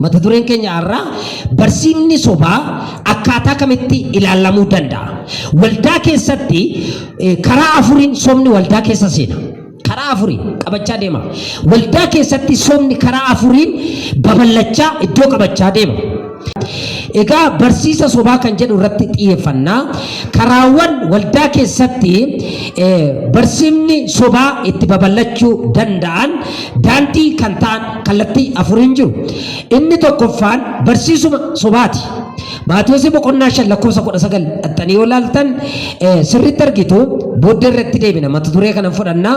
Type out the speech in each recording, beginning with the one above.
Mata dureen keenya har'aa barsiifni sobaa akkaataa kamitti ilaalamuu danda'a? Waldaa keessatti karaa afuriin sobni waldaa keessa seena. Karaa afuriin qabachaa deema. Waldaa keessatti sobni karaa afuriin babal'achaa iddoo qabachaa deema. Egaa barsiisa sobaa kan jedhu irratti xiyyeeffannaa. Karaawwan waldaa keessatti barsiifni sobaa itti babal'achuu danda'an daandii kan ta'an kallattii afuriin jiru. Inni tokkoffaan barsiisuma sobaati. Maatiyoosi boqonnaa 5 lakkoofsa 19 dhaxxanii yoo ilaaltan sirriitti argitu. Booddee irratti deebina, mata duree kana fudhanna.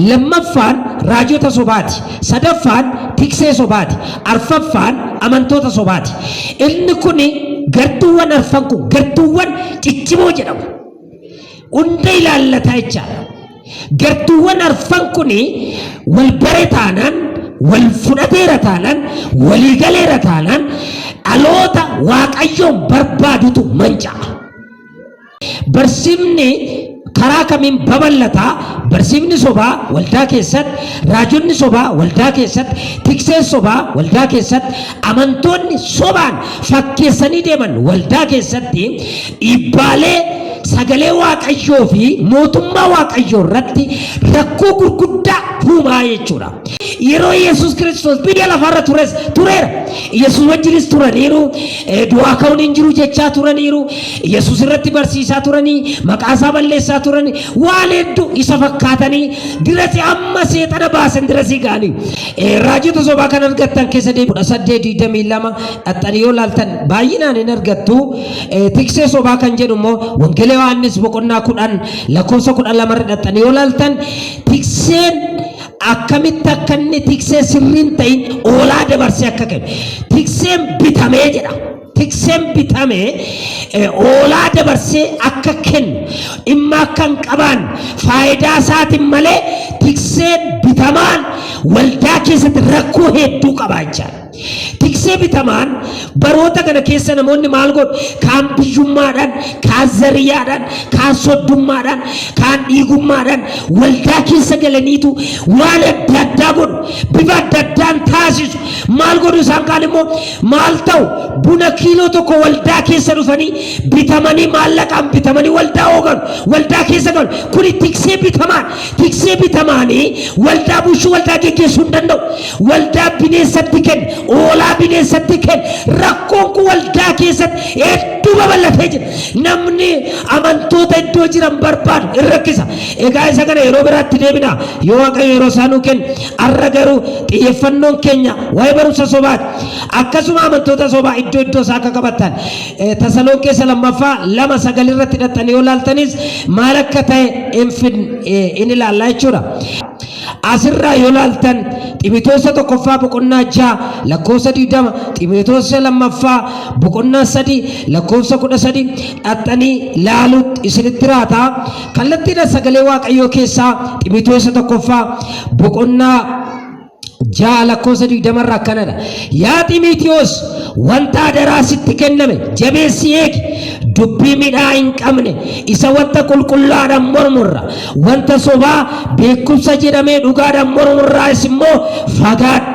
Lammaffaan raajota sobaati. Sadaffaan tiksee sobaati. Arfaffaan amantoota sobaati. Inni kun gartuuwwan arfan kun gartuuwwan ciccimoo jedhamu. Hunda ilaallataa jechaadha. Gartuuwwan arfan kun wal bare taanaan, wal fudhateera taanaan, walii galeera taanaan, dhaloota Waaqayyoon barbaadutu manca'a. Barsiifni karaa kamiin babal'ata? Barsiifni sobaa waldaa keessatti, raajonni sobaa waldaa keessatti, tikseen sobaa waldaa keessatti, amantoonni sobaan fakkeessanii deeman waldaa keessatti dhiibbaalee sagalee Waaqayyoo fi mootummaa Waaqayyoo irratti rakkoo gurguddaa uumaa jechuudha. Yeroo Yesuus Kiristoos biyya lafaarra tures tureera. Yesuus wajjinis turaniiru. Du'aa ka'uun hin jiru jechaa turaniiru. Yesuus irratti barsiisaa turanii, maqaa isaa balleessaa turanii, waan hedduu isa fakkaatanii dirasi amma seexana baasan dirasii ga'anii. Raajota sobaa kan argattan keessa deebii 18:22 dhaxxanii yoo laaltan baay'inaan hin argattu. Tiksee sobaa kan jedhu immoo Wangeela Yohaannis boqonnaa 10 lakkoofsa 12 irra dhaxxanii yoo laaltan, tikseen akkamitti akka inni tiksee sirriin ta'in oolaa dabarsee akka kennu, tikseen bitamee jedha. Tikseen bitamee oolaa dabarsee akka kennu, dhimma akka hin qabaanne, faayidaa isaatiin malee, tikseen bitamaan waldaa keessatti rakkoo hedduu qabaachaa. Tiksee bitamaan baroota kana keessa namoonni maal godhu? Kaan biyyummaadhaan, kaan zariyyaadhaan, kaan soddummaadhaan, kaan dhiigummaadhaan waldaa keessa galaniitu waan adda addaa godhu. Bifa adda addaan taasisu. Maal godhu? Isaan kaan immoo maal ta'u? Buna kiiloo tokko waldaa keessa dhufanii bitamanii, maallaqaan bitamanii waldaa hooganu. Waldaa keessa galu. Kuni tiksee bitamaan. Tiksee bitamaanii waldaa bulchuu, waldaa geggeessuu hin danda'u. Waldaa bineensatti kenna, oolaa bineensatti kenna. Rakkoon kun waldaa keessatti hedduu babal'atee jira. Namni amantoota iddoo jiran barbaadu hin rakkisa. Egaa isa kana yeroo biraatti deebina yoo Waaqayyo yeroo isaa nuu kennu. Har'a garuu xiyyeeffannoon keenya waa'ee barumsa sobaati. Akkasuma amantoota sobaa iddoo iddoo isaa akka qabattan Tasalonqee isa lammaffaa 2:9 irratti hidhattanii yoo laaltanis maal akka ta'e in ilaallaa jechuudha. Asirraa yoo laaltan Ximotewoosa tokkoffaa boqonnaa 6 lakkoofsa 20, Ximotewoosa lammaffaa boqonnaa 3 lakkoofsa 13 dhaxxanii laaluutti isinitti raata. Kallattiidhaan sagalee Waaqayyoo keessaa Ximotewoosa tokkoffaa boqonnaa 6 lakkoofsa 20 irraa akkanadha. Yaa Ximitiyoos, wanta adaraa sitti kenname jabeessi eegi. Dubbii midhaa hin qabne isa wanta qulqullaadhaan mormurra, wanta sobaa beekumsa jedhamee dhugaadhaan mormurraas immoo fagaadhu.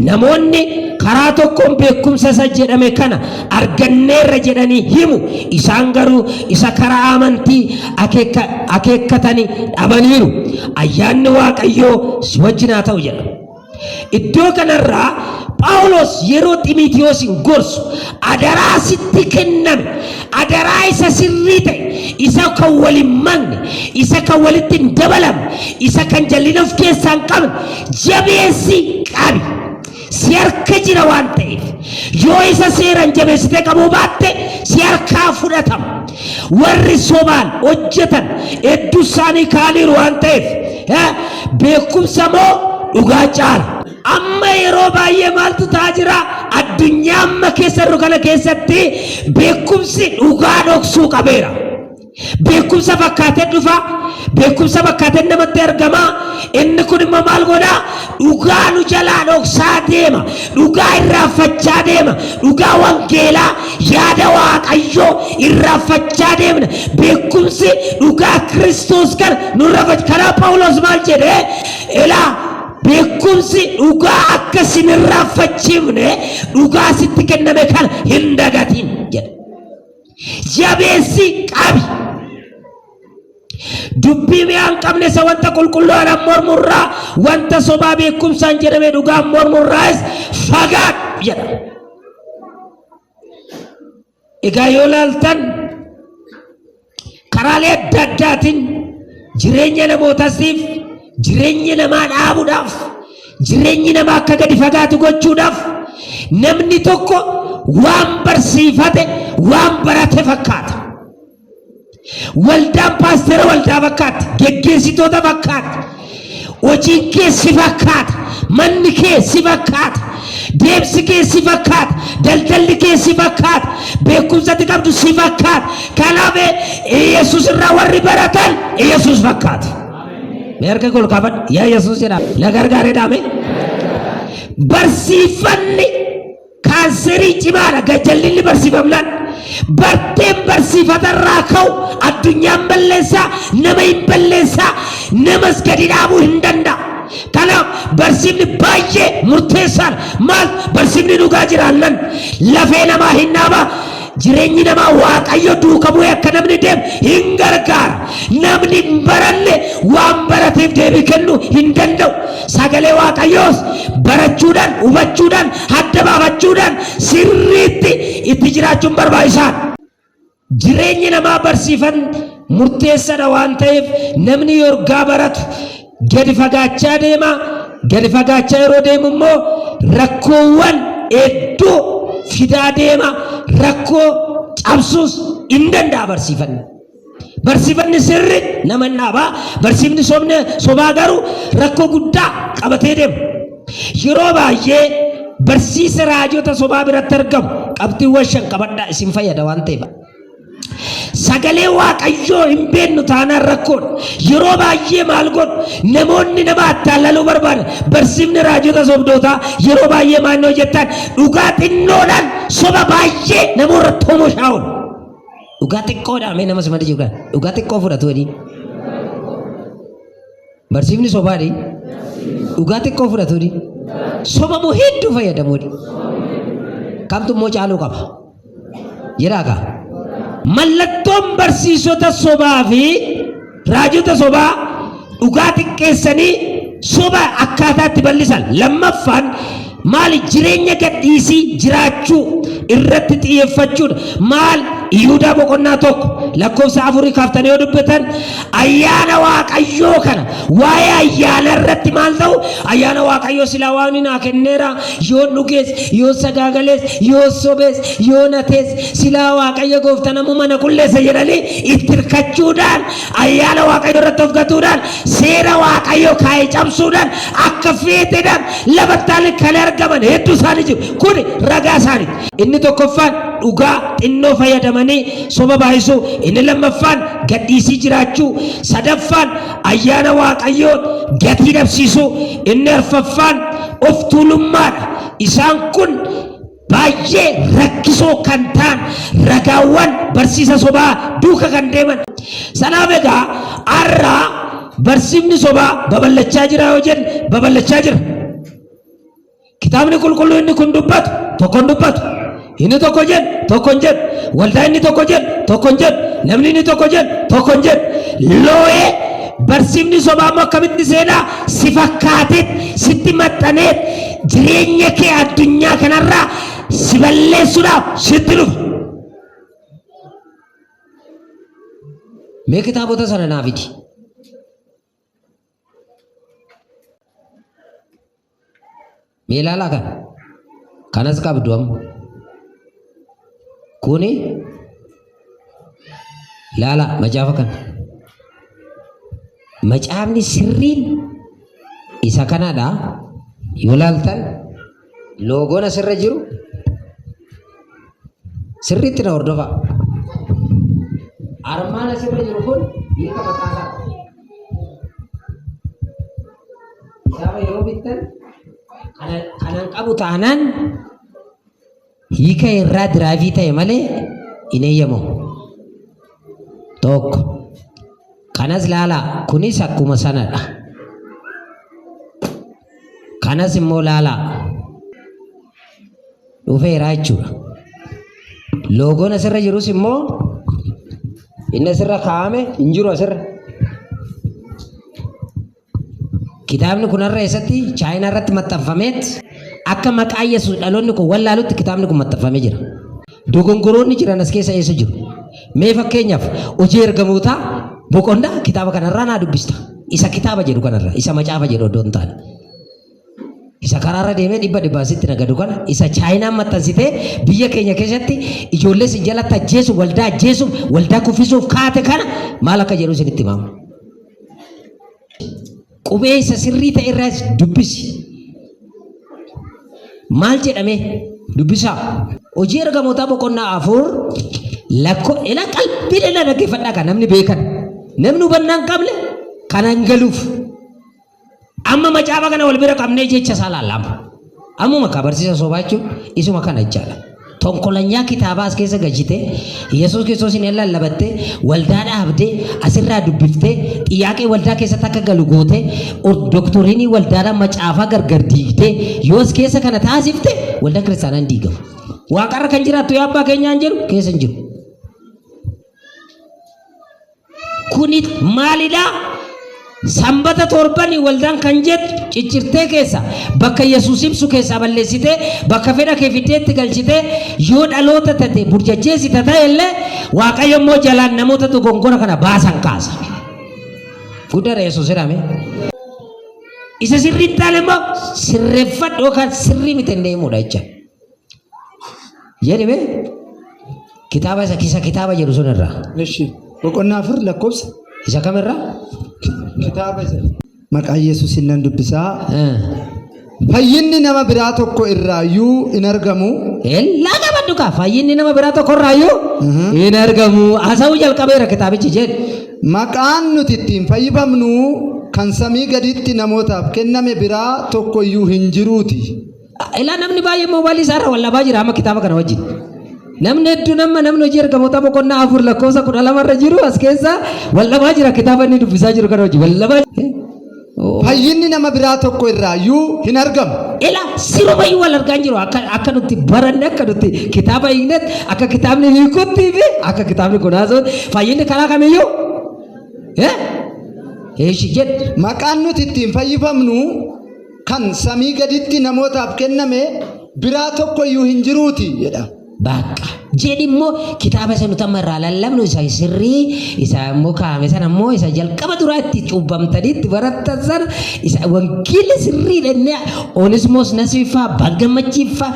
Namoonni karaa tokkoon beekumsa isa jedhame kana arganneerra jedhanii himu, isaan garuu isa karaa amantii akeekkatanii dhabaniiru. Ayyaanni Waaqayyoo si wajjin haa ta'u jedha. Iddoo kanarraa Phaawulos yeroo Ximitiyoosiin gorsu, adaraa sitti kenname, adaraa isa sirrii ta'e, isa kan wal hin makne, isa kan walitti hin dabalamne, isa kan jallina of keessaa hin qabne jabeessi qabi. Si harka jira waan ta'eef, yoo isa seeraan jabeessitee qabuu baatte si harkaa fudhatama. Warri sobaan hojjetan hedduu isaanii kaaniiru waan ta'eef, beekumsa moo dhugaa caala? Amma yeroo baay'ee maaltu ta'aa jira? Addunyaa amma keessa jirru kana keessatti beekumsi dhugaa dhoksuu qabeera. Beekumsa fakkaatee dhufa, beekumsa fakkaatee namatti argama. Inni kun immoo maal godha? Dhugaa nu jalaa dhoksaa deema. Dhugaa irraanfachaa deema. Dhugaa wangeelaa, yaada Waaqayyoo irraanfachaa deemna. Beekumsi dhugaa Kiristoos kana nurra. Karaa Phaawulos maal jedhee? Ilaa, Beekumsi dhugaa akka sin irraanfachiifne dhugaa sitti kenname kana hin dagatin jedha. Jabeessi qabi. Dubbii mi'aa hin qabne isa wanta qulqulluudhaan mormurraa, wanta sobaa beekumsaan jedhame dhugaan mormurraas fagaadhu jedha. Egaa yoo laaltan karaalee adda addaatiin jireenya namootaasiif, jireenya namaa dhaabuudhaaf, jireenyi namaa akka gadi fagaatu gochuudhaaf namni tokko waan barsiifate, waan barate fakkaata. Waldaan paastera waldaa fakkaatti, geggeessitoota fakkaatti, hojiin kee si fakkaata, manni kee si fakkaata, deemsi kee si fakkaata, daldalli kee si fakkaata, beekumsa ati qabdu si fakkaata. Kanaaf Yesuus irraa warri baratan Yesuus fakkaata. Mee harka kee ol kaafadhu. Yaa Yesuus jedhaa. Na gargaaree dhaame. Barsiifanni Kaanserii cimaadha gajjallinni barsiifamnaan. Barteen barsiifatarraa ka'u addunyaan balleessaa, nama hin balleessaa, namas gadi dhaabuu hin danda'a. Kanaaf barsiifni baay'ee murteessaadha. Maal barsiifni dhugaa jiraannan lafee namaa hin dhaaba. Jireenyi namaa Waaqayyo duuka bu'ee akka namni deemu hin gargaara. Namni hin baranne waan barateef deebii kennuu hin danda'u. Sagalee Waaqayyoos barachuudhaan, hubachuudhaan, adda baafachuudhaan sirriitti itti jiraachuun barbaachisaadha. Jireenyi namaa barsiifan murteessaadha waan ta'eef namni yorgaa baratu gadi fagaachaa deema. Gadi fagaachaa yeroo deemu immoo rakkoowwan hedduu fidaa deema. Rakkoo cabsuus hin danda'a barsiifanni. Barsiifanni sirri nama hin dhaaba. Barsiifni sobne sobaa garuu rakkoo guddaa qabatee deema. Yeroo baay'ee barsiisa raajota sobaa biratti argamu qabxiiwwan 5 qabadhaa isin fayyada waan ta'eef. Sagalee Waaqayyoo hin beeknu taanaan rakkoodha. Yeroo baay'ee maal godhu? Namoonni nama attaallaluu barbaadan. Barsiifni raajota sobdootaa yeroo baay'ee maal yoo jettan dhugaa xinnoodhaan soba baay'ee namoota irratti oomishaa oolu. Dhugaa xiqqoodhaa mee nama simatti jiru kana dhugaa xiqqoo fudhatu waliin. Barsiifni sobaadhi. Dhugaa xiqqoo fudhatu waliin. Soba moo hedduu fayyadamu waliin. Kamtu immoo caaluu qaba? Jedhaa kaa. Mallattoon barsiisota sobaa fi raajota sobaa dhugaa xiqqeessanii soba akkaataa itti bal'isan. Lammaffaan maali? Jireenya gadhiisii jiraachuu irratti xiyyeeffachuudha. Maal? Yihudaa boqonnaa 1 lakkoofsa 4 kaaftanii yoo dubbatan ayyaana Waaqayyoo kana waa'ee ayyaana irratti maal ta'u? Ayyaana Waaqayyoo silaa Waaqni naa kenneera, yoon dhugees, yoon sagaagalees, yoon sobees, yoon hatees silaa Waaqayyo gooftaan ammuma na qulleessa jedhanii itti hirkachuudhaan, ayyaana Waaqayyoo irratti of gatuudhaan, seera Waaqayyoo kaa'e cabsuudhaan akka feeteedhaan lafattaan kan argaman hedduu isaanii jiru. Kun ragaa isaaniiti. Inni tokkoffaan dhugaa xinnoo fayyadamanii soba baay'isuu, inni lammaffaan gadhiisii jiraachuu, sadaffaan ayyaana Waaqayyoo gatii dhabsiisuu, inni arfaffaan of tuulummaadha. Isaan kun baay'ee rakkisoo kan ta'an ragaawwan barsiisa sobaa duuka kan deeman. Sanaaf egaa har'a barsiifni sobaa babal'achaa jira yoo jenne babal'achaa jira. Kitaabni qulqulluu inni kun dubbatu tokko hin dubbatu. Inni tokko jedhu tokko hin jedhu. Waldaa inni tokko jedhu tokko hin jedhu. Namni inni tokko jedhu tokko hin jedhu. Loo'ee barsiifni sobaa immoo akkamitti seenaa si fakkaateet sitti maxxaneet jireenya kee addunyaa kanarraa si balleessuudhaaf sitti dhufa. Mee kitaabota sana naa fidi. Mee ilaalaa kana. Kanas qabdu amma. Kuni ilaalaa macaafa kana. Macaafni sirriin isa kanadha. Yoo ilaaltan loogoon asirra jiru sirriitti na hordofaa. Armaan asirra jiru kun hiika mataa isaa qaba. Kitaaba yeroo bittan kanan qabu taanaan hiika irraa diraayivii ta'e malee hin eeyyamamu. Tokko. Kanas laalaa kunis akkuma sanadha. Kanas immoo laalaa. Dhufeera jechuudha. Loogoon asirra jirus immoo inni asirra kaa'ame hin jiru asirra. Kitaabni kun har'a eessatti Chaayinaa irratti maxxanfameet akka maqaa Yesuus dhaloonni kun wallaalutti kitaabni kun maxxanfamee jira. Dogongoroonni jiran as keessa eessa jiru? Mee fakkeenyaaf hojii ergamootaa boqonnaa kitaaba kanarraa naa dubbista. Isa kitaaba jedhu kanarraa isa macaafa jedhu odoo hin taane. Isa karaarra deemee dhibba dhibbaan sitti nagadu kana isa Chaayinaan maxxansitee biyya keenya keessatti ijoollee sin jalatti ajjeesuuf waldaa ajjeesuuf waldaa kuffisuuf kaate kana maal akka jedhu isinitti himamu. Qubee isa sirrii ta'e irraas dubbisi. Maal jedhame dubbisaa. Hojii ergamootaa boqonnaa 4 lakko ila qalbii dhala dhaggeeffadhaa kan namni beekan namni hubannaa hin qabne kana hin galuuf. Amma macaafa kana wal bira qabnee jecha isaa laalla amma. Ammuma ka barsiisa sobaa jechuun isuma kana jechaadha. Tonkolanyaa kitaabaa as keessa galchitee Yesuus Kiristoosiin hin lallabattee waldaa dhaabdee asirraa dubbiftee xiyyaaqee waldaa keessatti akka galu gootee doktoriinii waldaadhaan macaafaa gargar diigdee yoo as keessa kana taasifte waldaan kiristaanaa hin diigamu. Waaqarra kan jiraattu yaa abbaa keenyaan jedhu keessa hin jiru. Kuni maalidha? Sanbata torbani waldaan kan jettu ciccirtee keessa bakka Yesuus ibsu keessaa balleessitee bakka fedha kee fiddee itti galchitee yoo dhaloota tate burjajjeessita ta'e illee Waaqayyo immoo jalaan namoota dogongora kana baasan kaasa. Guddaadha Yesuus jedhame. Isa sirrii hin taane immoo sirreeffadhu yookaan sirrii miti hin deemuudha jecha. Jedhi mee kitaaba isa isa kitaaba jedhu sun irraa. Eshi. Boqonnaa 4 lakkoofsa Isa kam irraa? Kitaaba isa. Maqaa Yesuusiin nan dubbisaa. Fayyinni nama biraa tokko irraayyuu hin argamu. Ellaa qabadhu kaa fayyinni nama biraa tokko irraayyuu hin argamu. Haasa'uu jalqabeera kitaabichi jedhi. Maqaan nuti ittiin fayyifamnu kan samii gaditti namootaaf kenname biraa tokko iyyuu hin jiruuti. Ilaa namni baay'een moobaayilii isaa irra wal dhabaa jira amma kitaaba kana wajjin. Namni hedduun amma namni hojii ergamootaa boqonnaa 4 lakkoofsa 12 irra jiru as keessa wal dhabaa jira kitaaba inni dubbisaa jiru kana wajjin wal dhabaa jira. Fayyinni nama biraa tokko irraa iyyuu hin argamu. Ila sirumayyuu wal argaa hin jiru akka nuti baranne akka nuti kitaaba hiiknetti akka kitaabni hiikutti fi akka kitaabni kun haasa'utti fayyinni karaa kamiyyuu eeshi jedhu. Maqaan nuti ittiin fayyifamnu kan samii gaditti namootaaf kenname biraa tokko iyyuu hin jiruuti jedha. Baaqqa. Jedhi immoo kitaaba isa nuti amma irraa lallabnu isa sirrii isa immoo kaa'ame sana immoo isa jalqaba duraa itti cuubbamtanii itti barattan sana isa wangeela sirrii dhennee Onismoos Nasiifaa Bagammachiiffaa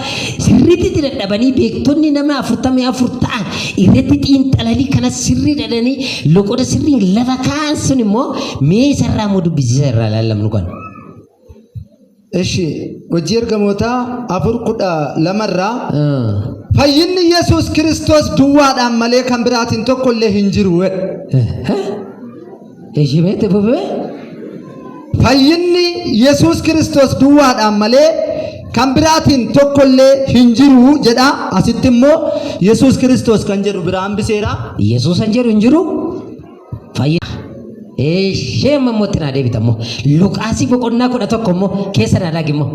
sirriitti itti dadhabanii beektonni nama 44 ta'an irratti xiinxalanii kana sirrii dhadhanii loqoda sirriin lafa kaa'an sun immoo mee isarraa immoo dubbisiisa irraa lallabnu kana. Eshi hojii ergamootaa 4:12 irraa fayyinni Yesuus Kiristoos duwwaadhaan malee kan biraatiin tokko illee hin jiru jedha. Eshi meetti fufee? Fayyinni Yesuus Kiristoos duwwaadhaan malee kan biraatiin tokko illee hin jiru jedha. Asitti immoo Yesuus Kiristoos kan jedhu biraa hambiseera. Yesuus kan jedhu hin jiru. Fayyina. Ishee amma immoo itti naa deebita immoo. Luqaasii boqonnaa 11 immoo keessa naa daagi immoo.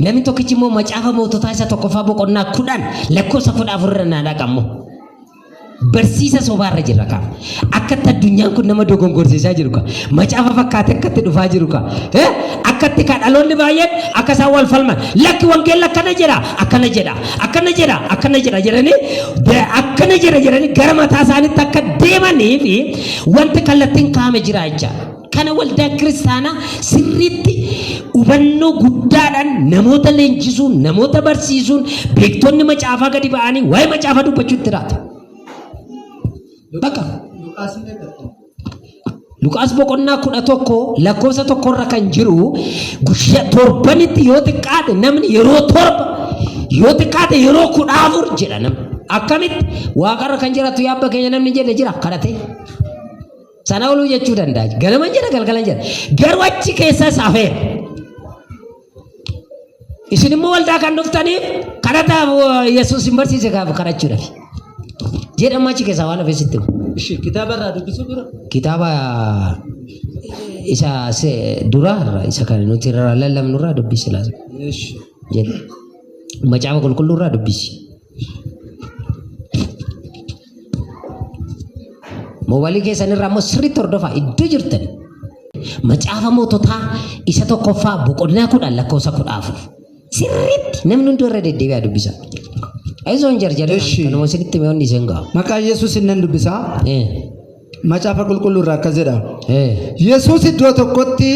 Namni tokkichi immoo macaafa moototaa isa tokkoffaa boqonnaa 10 lakkoofsa 14 irra naa dhaqa immoo. Barsiisa sobaarra jirra kaa. Akkatti addunyaan kun nama dogongorsiisaa jiru kaa. Macaafa fakkaatee akkatti dhufaa jiru kaa. Akkatti kaa dhaloonni baay'een akka isaan wal falman. Lakki wangeelli akkana jedha akkana jedha akkana jedha akkana jedha jedhanii akkana jedha jedhanii gara mataa isaaniitti akka deemanii fi wanti kallattiin kaa'ame jira jecha. Kana waldaa kiristaanaa sirriitti hubannoo guddaadhaan namoota leenjisuun, namoota barsiisuun, beektonni macaafaa gadi ba'anii waa'ee macaafaa dubbachuutti jiraata. Bakka. Luqaas boqonnaa 11 lakkoofsa tokkorra kan jiru guyyaa torbanitti yoo xiqqaate namni yeroo torba yoo xiqqaate yeroo 14 jedha namni. Akkamitti waaqarra kan jiraatu yaa abbaa keenya namni jedhe jira kadhatee. Sana oluu jechuu danda'a. Ganaman jedha galgalan jedha. Garuu achi keessas hafeera. Isin immoo waldaa kan dhuftaniif kadhataaf Yesuus hin barsiise kaaf kadhachuudhaaf. Jedhama achi keessaa waan hafe sitti himu. Ishi kitaaba irraa dubbisuu dura. Kitaaba Isa duraa irraa isa kan nuti irraa lallabnu irraa dubbisi laata. Jedhe. Macaafa qulqulluu irraa dubbisi. Moobaayilii keessan irraa immoo sirriitti hordofaa iddoo jirtan. Macaafa moototaa isa tokkoffaa boqonnaa 10 lakkoofsa 14. Sirriitti namni hunduu irra deddeebi'aa dubbisa. Ayizoo hin jarjarin Eshi. kanuma isinitti hime hundi isin ga'a. Maqaa Yesuus nan dubbisa. Macaafa qulqulluu irraa akkas jedha. Yesuus iddoo tokkotti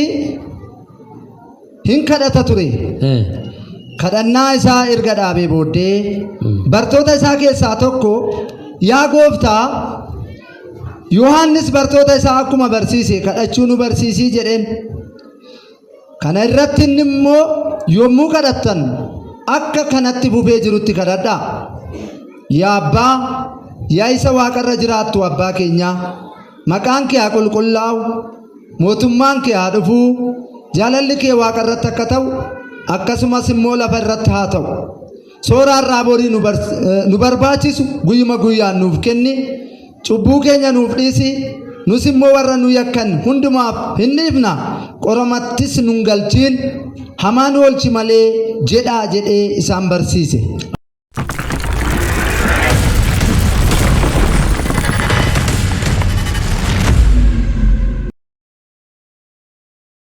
hin kadhata ture. Kadhannaa isaa erga dhaabee booddee bartoota isaa keessaa tokko yaa gooftaa Yohaannis bartoota isaa akkuma barsiise kadhachuu nu barsiisii jedheen. Kana irratti inni immoo yommuu kadhattan akka kanatti fufee jirutti kadhadhaa. Yaa Abbaa, yaa isa waaqarra jiraattu Abbaa keenyaa, maqaan kee haa qulqullaa'u, mootummaan kee haa dhufuu, jaalalli kee waaqarratti akka ta'u, akkasumas immoo lafa irratti haa ta'u. Soora har'aa borii nu barbaachisu guyyuma guyyaan nuuf kenni. Cubbuu keenya nuuf dhiisi. Nus immoo warra nu yakkan hundumaaf hin dhiifna. Qoramattis nun galchiin. Hamaa nu oolchi malee jedhaa jedhee isaan barsiise.